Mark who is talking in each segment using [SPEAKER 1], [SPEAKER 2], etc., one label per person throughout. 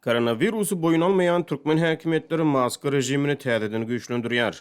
[SPEAKER 1] Koronawirusy boýun almaýan türkmen häkimiýetleri maska režimini täzeden güýçlendirýär.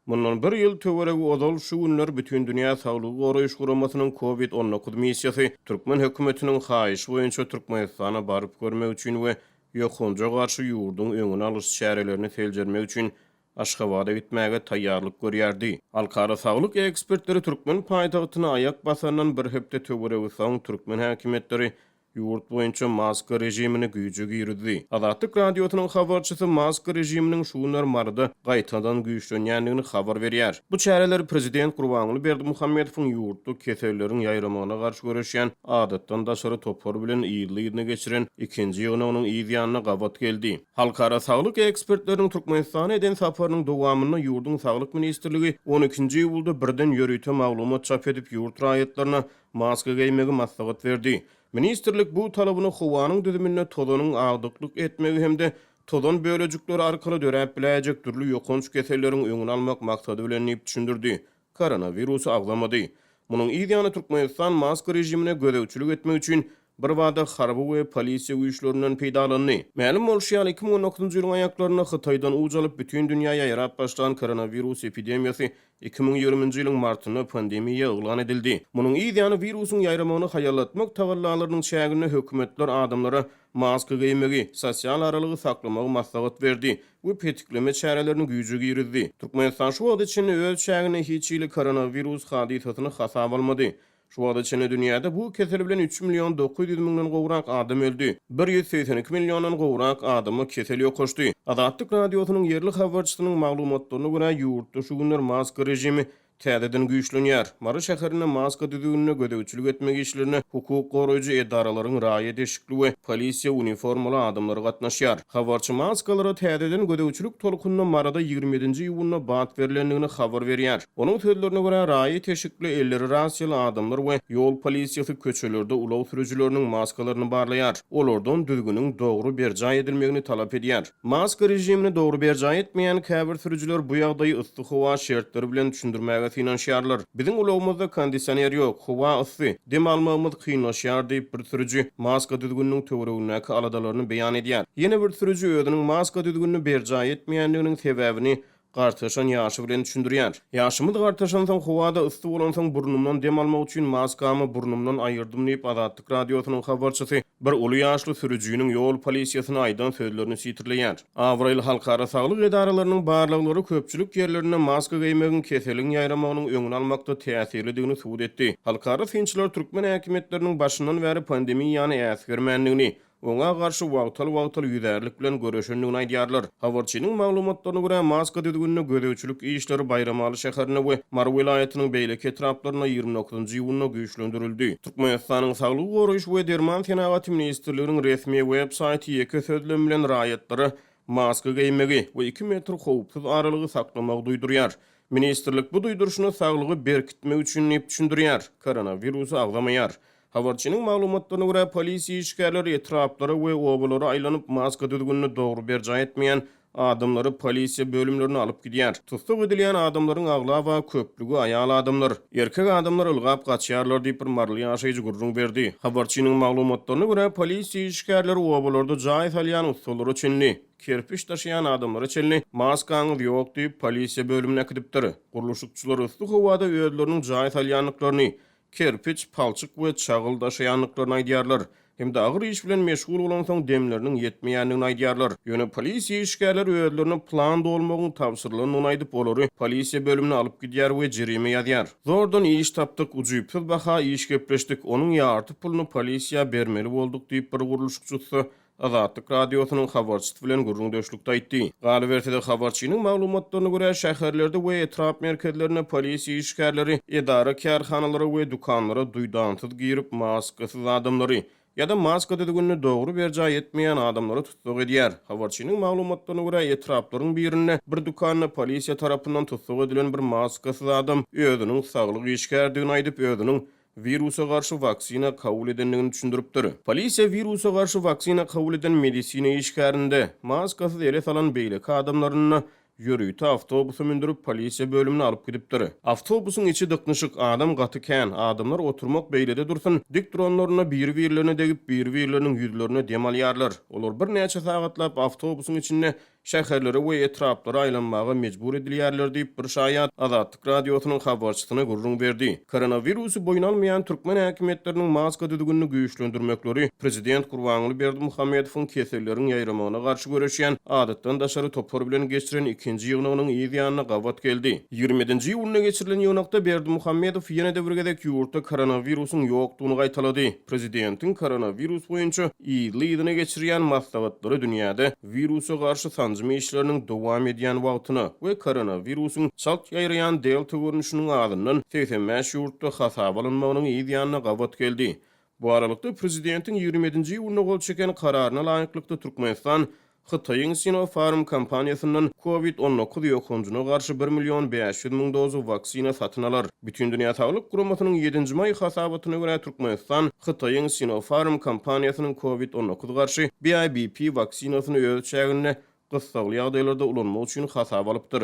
[SPEAKER 1] Mundan bir ýyl töweregi ozal şu günler Bütindünýä Saglygy Goraýyş Guramasynyň Covid 19 missiýasy türkmen hökümetiniň haýyşy boýunça Türkmenistana baryp görmek üçin we ýokanja garşy ýurduň öňüni alyş çärelerini seljermek üçin Aşgabada gitmäge taýýarlyk görýärdi. Halkara saglyk ekspertleri türkmen paýtagtyna aýak basandan bir hepde töweregi soň türkmen häkimiýetleri ýurt boýunça maska režimini güýje girizdi. Azatlyk Radiosynyň habarçysy maska režiminiň şu günler Maryda gaýtadan güýçlenýändigini habar berýär. Bu çäreler prezident Gurbanguly Berdimuhamedowyň ýurtda keselleriň ýaýramagyna garşy göreşýän adatdan daşary topar bilen yzly-yzyna geçiren ikinji ýygnagynyň yz ýanyna gabat geldi. Halkara saglyk ekspertleriniň Türkmenistana eden saparynyň dowamynda ýurduň Saglyk ministrligi on ikinji iýulda birden ýörite maglumat çap edip, ýurt raýatlaryna maska geýmegi maslahat berdi. Ministrlik bu talabyny howanyň düzüminde tozanyň agdyklyk etmegi hem-de tozan bölejikleri arkaly döräp biläýjek dürli ýokanç keselleriň öňüni almak maksady bilen diýip düşündirdi. Koronawirusy agzamady. Munuň yz ýany Türkmenistan maska režimine gözegçilik etmek üçin birbada harby we polisiýa güýçlerinden peýdalandy. Mälim bolşy ýaly, 2019-njy ýylyň aýaklarynda Hytaýdan uç alyp, bütin dünýä ýaýrap başlan koronawirus epidemiýasy 2020-nji ýylyň martynda pandemiýa yglan edildi. Munuň yz ýany wirusyň ýaýramagyny haýallatmak tagallalarynyň çäginde hökümetler adamlara maska geýmegi, sosial aralygy saklamagy maslahat berdi we petikleme çärelerini güýje girizdi. Türkmenistan şu wagta çenli öz çäginde hiç hili koronawirus hadysasyny hasaba almady. Şu wagta çenli dünýäde bu kesel bilen üç million 900 müňden gowrak adam öldi, 182 milliondan gowrak adama kesel ýokaşdy. Azatlyk Radiosynyň ýerli habarçysynyň maglumatlaryna görä, ýurtda şu günler maska režimi täzeden güýçlenýär. Mary şäherinde maska düzgünine gözegçilik etmek işlerine hukuk goraýjy edaralaryň raýat eşikli we polisiýa uniformaly adamlary gatnaşýar. Habarçy maskalara täzeden gözegçilik tolkunyna Maryda 27-nji iýunda bat berlendigini habar berýär. Onuň sözlerine görä, raýat eşikli, elleri rasiýaly adamlar we ýol polisiýasy köçelerde ulag sürüjileriniň maskalaryny barlaýar, olardan düzgüniň dogry berjaý edilmegini talap edýär. Maska režimini dogry berjaý etmeýän käbir sürüjiler bu ýagdaýy yssy howa şertleri bilen düşündirmäge synanyşýarlar. Biziň ulagymyzda kondisioner ýok, howa yssy, dem almagymyz kynlaşýar diýip, bir sürüji maska düzgüniniň töweregindäki aladalaryny beýan edýär. Ýene bir sürüji özüniň maska düzgünini berjaý etmeýändiginiň sebäbini gartaşan ýaşy bilen düşündirýär. Ýaşymyz gartaşansoň, howa-da yssy bolansoň burnumdan dem almak üçin maskamy burnumdan aýyrdym diýip, Azatlyk Radiosynyň habarçysy bir uly ýaşly sürüjiniň ýol polisiýasyna aýdan sözlerini sitirleýär. Abraýly halkara saglyk edaralarynyň barlaglary köpçülik ýerlerinde maska geýmegiň keseliň ýaýramagynyň öňüni almakda täsirlidigini subut etdi. Halkara synçylar türkmen häkimiýetleriniň başyndan bäri pandemiýany äsgermändigini, oňa garşy wagtal-wagtal ýüzärlik bilen göreşendigini aýdýarlar. Habarçynyň maglumatlaryna görä, maska düzgünine gözegçilik işleri Baýramaly şäherinde we Mary welaýatynyň beýleki etraplarynda 29-njy iýunda güýçlendirildi. Türkmenistanyň Saglygy goraýyş we derman senagaty ministrliginiň resmi web saýty ýeke sözlem bilen raýatlara maska geýmegi we iki metr howpsuz aralygy saklamagy duýdurýar. Ministrlik bu duýduryşyny saglygy berkitmek üçin diýip düşündirýär, koronawirusy agzamaýar. Habarçynyň maglumatlaryna görä, polisiýa işgärleri etraplara we obalara aýlanyp, maska düzgünini dogry berjaý etmeýän adamlary polisiýa bölümlerine alyp gidýär. Tussag edilýän adamlaryň aglaba köplügi aýal adamlar. Erkek adamlar ylgap gaçýarlar diýip, bir maryly ýaşaýjy gürrüň berdi. Habarçynyň maglumatlaryna görä, polisiýa işgärleri obalarda jaý salýan ussalara çenli, kerpiç daşaýan adamlara çenli maskaňyz ýok diýip, polisiýa bölümine äkidipdir. Gurluşykçylar yssy howada özleriniň jaý salýandyklaryny, kerpiç, palçyk we çagyl daşaýandyklaryny aýdýarlar hem-de agyr iş bilen meşgul bolansoň demleriniň ýetmeýändigini aýdýarlar. Ýöne polisiýa işgärleri özlerine plan dolmagyň tabşyrylandygyny aýdyp, olary polisiýa bölümine alyp gidýär we jerime ýazýar. Zordan iş tapdyk, ujypsyz baha iş gepleşdik, onuň ýarty puluny polisiýa bermeli bolduk diýip, bir gurluşykçy ussa Azatlyk Radiosynyň habarçysy bilen gürrüňdeşlikde aýtdy. Galyberse-de, habarçynyň maglumatlaryna görä, şäherlerde we etrap merkezlerinde polisiýa işgärleri edara-kärhanalara we dükanlara duýdansyz girip, maskasyz adamlary ýa-da maska düzgünini dogry berjaý etmeýän adamlary tussag edýär. Habarçynyň maglumatlaryna görä, etraplaryň birinde bir dükanda polisiýa tarapyndan tussag edilen bir maskasyz adam özüniň saglyk işgäridigini aýdyp, özüniň wirusa garşy waksina kabul edendigini düşündiripdir. Polisiýa wirusa garşy waksina kabul eden medisina işgärinde, maskasyz ele salan beýleki adamlarynda. ýörite awtobusa mündürip, polisiýa bölümine alyp gidipdir. Awtobusyň içi dyknyşyk, adam gaty kän, adamlar oturmak beýlede dursun, dik duranlarynda biri-birlerine degip, biri-birleriniň ýüzlerine dem alýarlar. Olar birnäçe sagatlap awtobusyň içinde şäherlere we etraplara aýlanmaga mejbur edilýärler diýip, bir şaýat Azatlyk Radiosynyň habarçysyna gürrüň berdi. Koronawirusy boýun almaýan türkmen häkimiýetleriniň maska düzgünini güýçlendirmekleri prezident Gurbanguly Berdimuhamedowyň keselleriň ýaýramagyna garşy göreşýän adatdan daşary topar bilen geçiren ikinji ýygnagynyň yz ýanyna gabat geldi. 27-nji iýunda geçirilen ýygnakda Berdimuhamedow ýene-de bir gezek ýurtda koronawirusyň ýokdugyny gaýtalady. Prezidentiň koronawirus boýunça yzly-yzyna geçirýän maslahatlary dünýäde wirusa garşy sanjym işleriniň dowam edýän wagtyna we koronawirusyň çalt ýaýraýan delta görnüşiniň azyndan 85 ýurtda hasaba alynmagynyň yz ýanyna gabat geldi. Bu aralykda, prezidentiň 27-nji iýunda gol çeken kararyna laýyklykda, Türkmenistan Hytaýyň Sinopharm kompaniýasyndan Covid 19 ýokanjyna garşy bir million 500 müň doza waksina satyn alar. Bütindünýä Saglyk Guramasynyň ýedinji maý hasabatyna görä, Türkmenistan Hytaýyň Sinopharm kompaniýasynyň Covid 19 garşy BIBP waksinasyny öz çäginde gyssagly ýagdaýlarda ulanmak üçin hasaba alypdyr.